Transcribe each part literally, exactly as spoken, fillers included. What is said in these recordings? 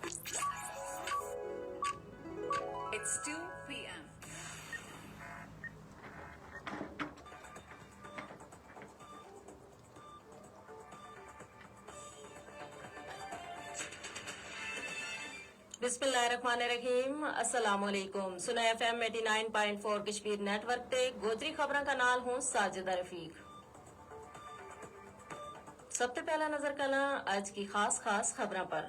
It's two p.m. بسم اللہ الرحمن الرحیم، السلام علیکم۔ سنا ایف ایم ایٹی نائن پوائنٹ فور کشمیر نیٹ ورک تے گوجری خبراں کا نال ہوں ساجدہ رفیق۔ سب تے پہلا نظر کلاں اج کی خاص خاص خبراں پر۔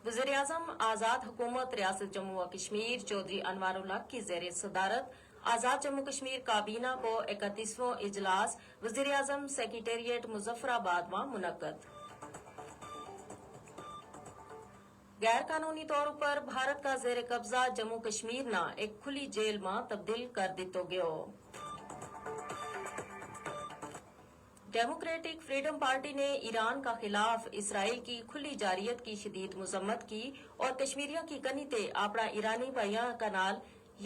وزیراعظم آزاد حکومت ریاست جموں و کشمیر چوہدری انوار الحق کی زیر صدارت آزاد جموں کشمیر کابینہ کو اکتیسواں اجلاس وزیراعظم سیکرٹریٹ مظفرآباد ما منعقد۔ غیر قانونی طور پر بھارت کا زیر قبضہ جموں کشمیر نا ایک کھلی جیل ما تبدیل کر دتو گیو۔ ڈیموکریٹک فریڈم پارٹی نے ایران کا خلاف اسرائیل کی کھلی جارحیت کی شدید مذمت کی اور کشمیریاں کی کنی تے آپنا ایرانی بھائیاں کا نال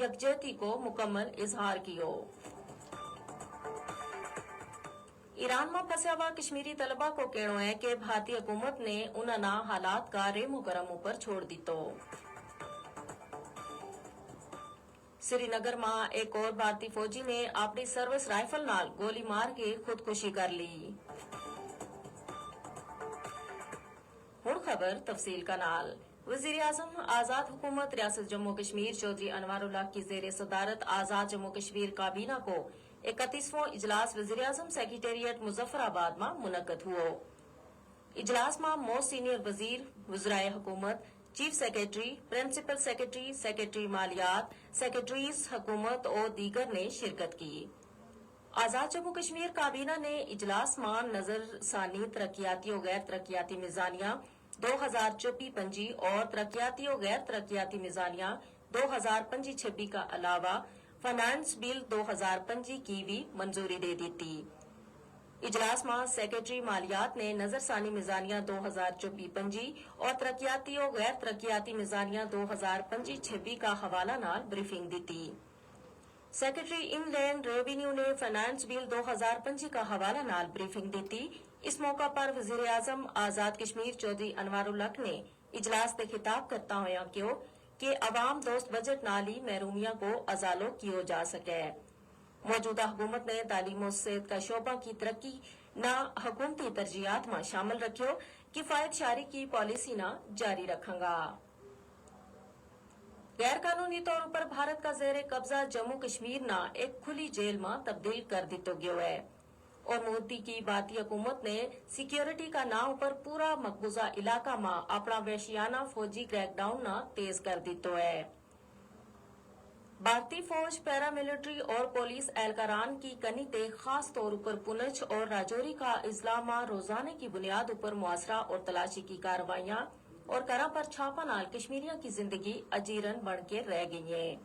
یکجہتی کو مکمل اظہار کیو۔ ایران ما پھنسیا ہوا کشمیری طلبا کو کہنو ہے کہ بھارتی حکومت نے انہاں نا حالات کا رحم و کرم اپر چھوڑ دتو۔ سری نگر ما ایک اور بھارتی فوجی نے اپنی سروس رائفل نال گولی مار کے خودکشی کر لی۔ ہن خبر تفصیل کا نال۔ وزیراعظم آزاد حکومت ریاست جموں و کشمیر چوہدری انوار الحق کی زیر صدارت آزاد جموں و کشمیر کابینہ کو اکتیسواں اجلاس وزیراعظم سیکرٹریٹ مظفرآباد ما منعقد ہوو۔ اجلاس ما موسٹ سینئر وزیر، وزرائے حکومت، چیف سیکرٹری، پرنسپل سیکرٹری، سیکرٹری مالیات، سیکرٹریز حکومت اور دیگر نے شرکت کی۔ آزاد جموں و کشمیر کابینہ نے اجلاس ما نظر ثانی ترقیاتی و غیر ترقیاتی میزانیاں دو ہزار چوبی پنجی اور ترقیاتی و غیر ترقیاتی میزانیاں دو ہزار پنجی چھبی کا علاوہ فنانس بل دو ہزار پنجی کی بھی منظوری دے دتی۔ اجلاس ما سیکرٹری مالیات نے نظر ثانی میزانیاں دو ہزار چوبی پنجی اور ترقیاتی و غیر ترقیاتی میزانیاں دو ہزار پنجی چھبی کا حوالہ نال بریفنگ دتی۔ سیکرٹری ان لینڈ ریونیو نے فنانس بل دو ہزار پنجی کا حوالہ نال بریفنگ دتی۔ اس موقع پر وزیراعظم آزاد کشمیر چوہدری انوار الحق نے اجلاس تے خطاب کرتا ہویا کہیو کہ عوام دوست بجٹ نال ہی محرومیاں کو ازالو کیو جا سکے۔ موجودہ حکومت نے تعلیم و صحت کا شعبہ کی ترقی نا حکومتی ترجیحات ما شامل رکھیو، کفایت شعاری کی پالیسی نا جاری رکھاں گا۔ غیر قانونی طور پر بھارت کا زیر قبضہ جموں کشمیر نا ایک کھلی جیل ما تبدیل کر دتو گیو ہے۔ اور مودی کی بھارتی حکومت نے سیکیورٹی کا ناں پر پورا مقبوضہ علاقہ ما اپنا وحشیانہ فوجی کریک ڈاؤن نا تیز کر دتو ہے۔ بھارتی فوج پیرا ملٹری اور پولیس اہلکاران کی کنی تے خاص طور اپر پونچھ اور راجوری کا اضلاع ما روزانے کی بنیاد اپر محاصرہ اور تلاشی کی کارروائیاں اور گھراں پر چھاپا نال کشمیریاں کی زندگی اجیرن بن کے رہ گئی ہیں۔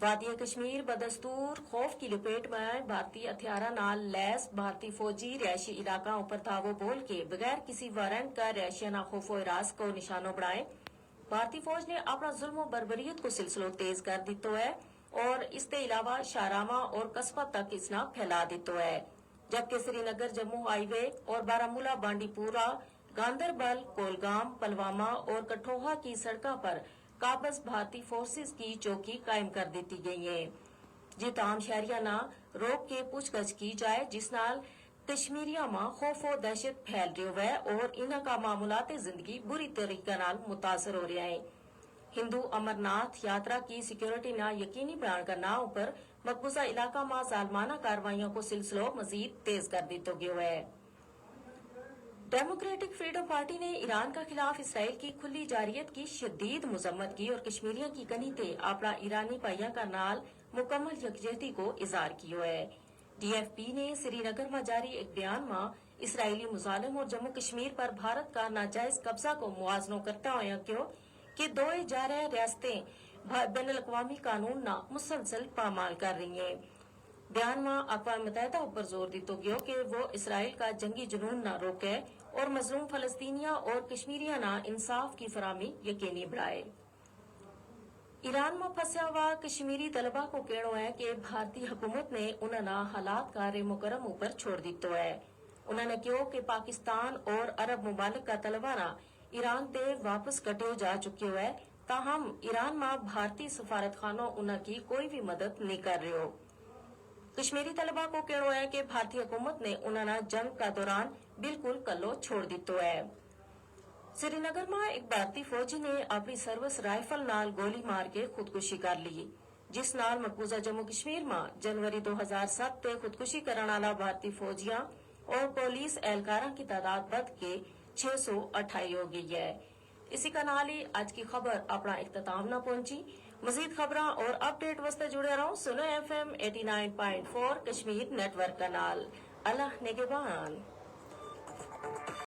وادی کشمیر بدستور خوف کی لپیٹ ما ہے۔ بھارتی ہتھیاراں نال لیس بھارتی فوجی رہائشی علاقاں اپر دھاوو بول کے بغیر کسی وارنٹ کا رہائشیاں نا خوف و ہراس کو نشانو بنائے۔ بھارتی فوج نے اپنا ظلم و بربریت کو سلسلو تیز کر دتو ہے اور اس تے علاوہ شاہراہواں اور قصبہ تک اس نا پھیلا دتو ہے۔ جبکہ سری نگر جموں ہائی وے اور بارامولہ بانڈی پورہ، گاندربل کولگام پلوامہ اور کٹھوہا کی سڑکاں پر قابض بھارتی فورسز کی چوکی قائم کر دتی گئی ہیں۔ جی تمام شہریاں نا روک کے پوچھ گچھ کی جائے جس نال کشمیریاں ما خوف و دہشت پھیل رہیو ہے اور انہاں کا معمولات زندگی بری طریقہ نال متاثر ہو رہیا ہیں۔ ہندو امرناتھ یاترا کی سیکورٹی نا یقینی بنان کا ناں اپر مقبوضہ علاقہ ما ظالمانہ کارروائیوں کو سلسلو مزید تیز کر دتو گیو ہے۔ ڈیموکریٹک فریڈم پارٹی نے ایران کا خلاف اسرائیل کی کھلی جارحیت کی شدید مذمت کی اور کشمیریاں کی کنی تے اپنا ایرانی بھائیاں کا نال مکمل یکجہتی کو اظہار کیو ہے۔ ڈی ایف پی نے سری نگر ما جاری ایک بیان ما اسرائیلی مظالم اور جموں کشمیر پر بھارت کا ناجائز قبضہ کو موازنو کرتا ہویا کہیو کہ دوئے جارحہ ریاستیں بین الاقوامی قانون نا مسلسل پامال کر رہی ہیں۔ بیان ما اقوام متحدہ اپر زور دتو گیو کہ وہ اسرائیل کا جنگی جنون نا روکے اور مظلوم فلسطینیاں اور کشمیریاں نا انصاف کی فراہمی یقینی بنائے۔ ایران ما پھنسیا ہوا کشمیری طلبا کو کہنو ہے کہ بھارتی حکومت نے انہاں نا حالات کا رحم و کرم اپر چھوڑ دتو ہے۔ انہاں نے کہیو کہ پاکستان اور عرب ممالک کا طلبہ نا ایران تے واپس کٹیو جا چکیو ہے، تاہم ایران ما بھارتی سفارت خانو انہاں کی کوئی وی مدد نہیں کر رہیو۔ کشمیری طلبہ کو کہنو ہے کہ بھارتی حکومت نے انہاں نا جنگ کا دوران بالکل کلو چھوڑ دیتو ہے۔ سری نگر ما ایک بھارتی فوجی نے اپنی سروس رائفل نال گولی مار کے خودکشی کر لی، جس نال مقبوضہ جموں کشمیر ما جنوری دو ہزار ست تے خودکشی کرن والا بھارتی فوجیاں اور پولیس اہلکاراں کی تعداد بدھ کے چھ سو اٹھائی ہو گئی ہے۔ اسی کا نال ہی اج کی خبر اپنا اختتام نہ پہنچی۔ مزید خبراں اور اپڈیٹ واسطے جڑے رہو سنو ایف ایم ایٹی نائن پوائنٹ فور کشمیر نیٹ ورک کا نال۔ اللہ نگہبان۔